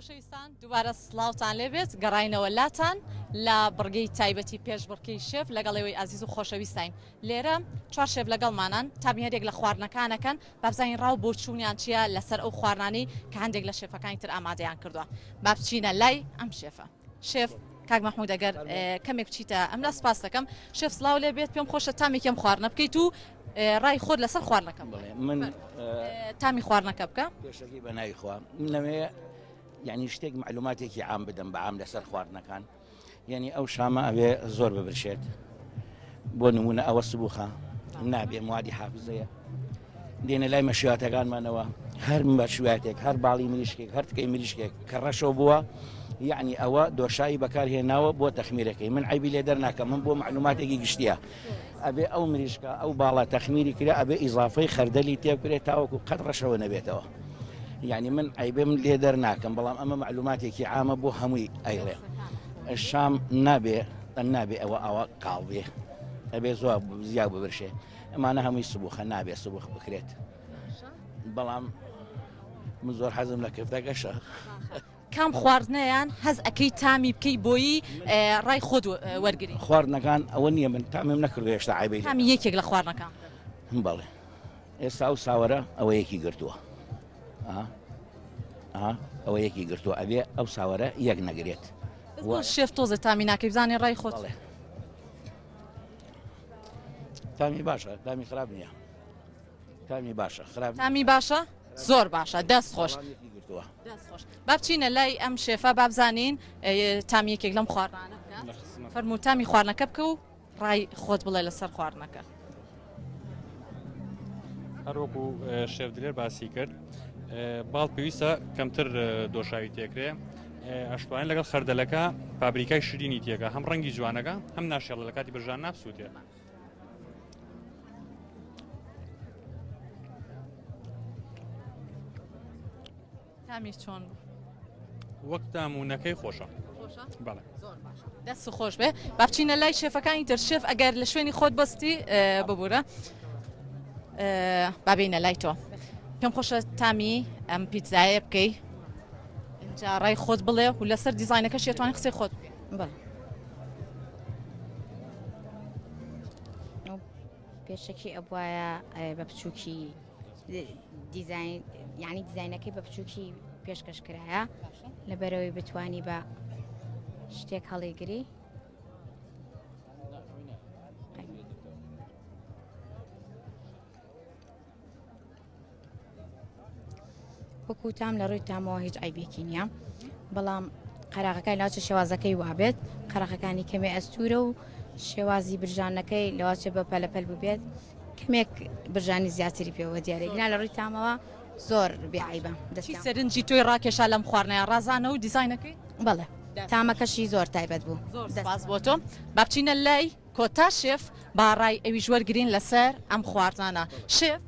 خۆشەویستان دووبارە سڵاوتان لێبێت گەڕاینەوە لاتان لە بڕگەی تایبەتی پێشبڕکێی شێف لەگەڵ ئێوەی ئازیز و خۆشەویستین لێرە چوار شێف لەگەڵمانان تامی هەریەک لە خواردنەکانەکەن با بزانین ڕاو بۆچوونیان چییە لەسەر ئەو خواردنانەی کە هەندێک لە شێفەکانی تر ئامادەیان کردووە با بچینە لای ئەم شێفە شێف کاک مەحمود ئەگەر کەمێک بچیتە ئەملا سپاس دەکەم شێف سڵاو لێ بێت پێم خۆشە تامێکی ئەم خواردنە بکەیت و ڕای خۆت لەسەر خواردنەکەم بڵێ من تامی خواردنەکە بکە پێشەکی بە ناوی خوا لەوێ یعنی شتێک معلوماتێکی عام بدەم بە عام لەسەر خواردنەکان یعنی ئەو شامە ئەوێ زۆر ببرشێت بۆ نمونە ئەوە سبوخە نابێ موادی حافزەیە دێنە لای مەشیاتەکانمانەوە هەر مەشواتێک هەر باڵی مریشکێک هەر تکەی مریشکێک کە ڕەشەوە بووە یعنی ئەوە دۆشایی بەکارهێناوە بۆ تەخمیرەکەی من عیبی لێ دەرناکەم من بۆ معلوماتێکی گشتیە ئەبێ ئەو مریشکە ئەو باڵا تەخمیری کرا ئەبێ ئیزافەی خەردەلی تێ بکرێت تاوەکو قەت ڕەشەوە نەبێتەوە یعنی من عیبم لێ دەرناکەم بەڵام ئەمە معلوماتێکی عامە بۆ هەمووی ئەیڵێ شام نابێ نابێ ئەوە ئاوا کاڵ بێ ئەبێ زۆر زیاد ببرشێ ئەمانە هەمووی سبوخە نابێ سبوخ بکرێت بەڵام من زۆر حەزم لە کفتەکەشە. کام خواردنەیان حەز ئەکەی تامی بکەی بۆیی ڕای خۆت وەرگری؟ خواردنەکان ئەوە نییە من تامم نەکردو هێشتا عەیبەی لێ تامی یەکێک لە خواردنەکان بکە. بەڵێ ئێستا ئەو ساوەرە ئەوە یەکی گرتووە ئەوە یەکی گرتووە ئەبێ ئەو ساوەرە یەک نەگرێت. شێف تۆزێ تامی ناکەی بزانێ ڕای خۆت. تامی باشە تامی خراپ نییە تامی باشە خراپ تامی باشە زۆر باشە دەست خۆش دەست خۆش با بچینە لای ئەم شێفە با بزانین تامی یەکێک لەم خواردنانە بکات فەرموو تامی خواردنەکە بکە و ڕای خۆت بڵێ لەسەر خواردنەکە هەروەکو شێف دلێر باسی کرد باڵ پێویستە کەمتر دۆشاوی تێکرێ ئەشتوانین لەگەڵ خەردەلەکە پابریکای شیرینی تێکە هەم ڕەنگی جوانەکە هەم ناشێڵە لە کاتی برژان نابسووتێ. تامی چۆن بوو؟ وەک تام و نەکەی خۆشە. خۆشە؟ بەڵێ. زۆر باشە. دەست خۆش بێ. با بچینە لای شێفەکانی تر. شێف ئەگەر لە شوێنی خۆت بەستی ببورە. با بێینە لای تۆ. پێم خۆشە تامی ئەم پیتزایە بکەی. ئینجا ڕای خۆت بڵێ و لەسەر دیزاینەکەش یەتوانی قسەی خۆت بکەی. بەڵێ. پێشەکی ئەبواە بە بچووکی دیزاین یعنی دیزاینەکەی بە بچووکی پێشکەش کرایە لەبەرەوەی بتانی بە شتێک هەڵیگری وەکو تام لە ڕووی تامەوە هیچ عیبێکی نییە بەڵام قەراغەکای لاچە شێوازەکەی وابێت قەراخەکانی کەمێ ئەستورە و شێوازی برژانەکەی لەواچێ بە پەلەپەل ببێت کەمێک برژانی زیاتری پێوە دیارە گنا لە ڕووی تامەوە زۆر بێعیبە دەستی سەرنجی تۆی ڕاکێشا لەم خواردنەیە ڕازانە و دیزاینەکەی بەڵێ تامەکەشی زۆر تایبەت بوو زۆر سپاس بۆ تۆ با بچینە لای کۆتا شێف با ڕای ئەویش وەرگرین لەسەر ئەم خواردنانە شێف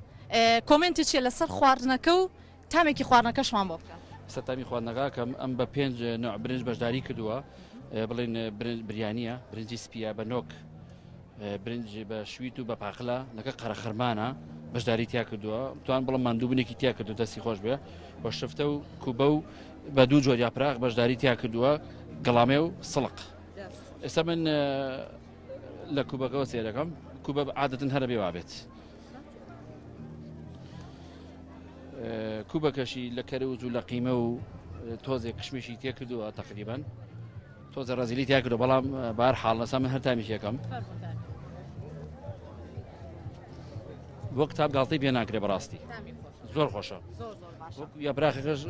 comment ت چیە لەسەر خواردنەکە و تامێکی خواردنەکەشمان بۆ بکە. سەر تامی خواردنەکە کەم ئەم بە پێنج نوع برنج بەشداری کردووە بڵێن بریانیە برنجی سپیە بە نۆک برنج بە شویت و بە پاقلە لەکە قەرەخەرمانە بەشداری تیا کردووە توان بڵم ماندووبنێکی تیا کردو دەستی خۆش بێ بە شفتە و کوبە و بە دوو جۆر یاپراغ بەشداری تیا کردووە گەڵامێ و سڵق ئێستا من لە کوبەکەەوە سێرەکەم کوبە عادەتن هەرە بێ وابێت کوبەکەشی لە کەرەوز و لە قیمە و تۆزێک کشمیشی تێ کردووە تقریبان تۆزە ڕزیلی تیا کردو بەڵام بار حاڵ نەسا من هەر تامیش یەکەم وەک تاب گاڵتەی پێ ناکرێ بەڕاستی زۆر خۆشە یا براخەکەش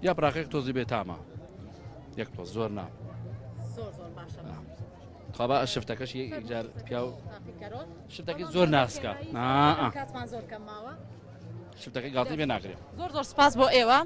یا براخێک تۆزی بێتامە یەک تۆ زۆر نا زۆر زۆر باشە خوا شفتەکەش یەکجار پیاو شفتەکەی زۆر ناسکە کاتمان زۆر کەم ماوە شفتەکەی گاڵتەی پێ ناکرێ زۆر زۆر سپاس بۆ ئێوە.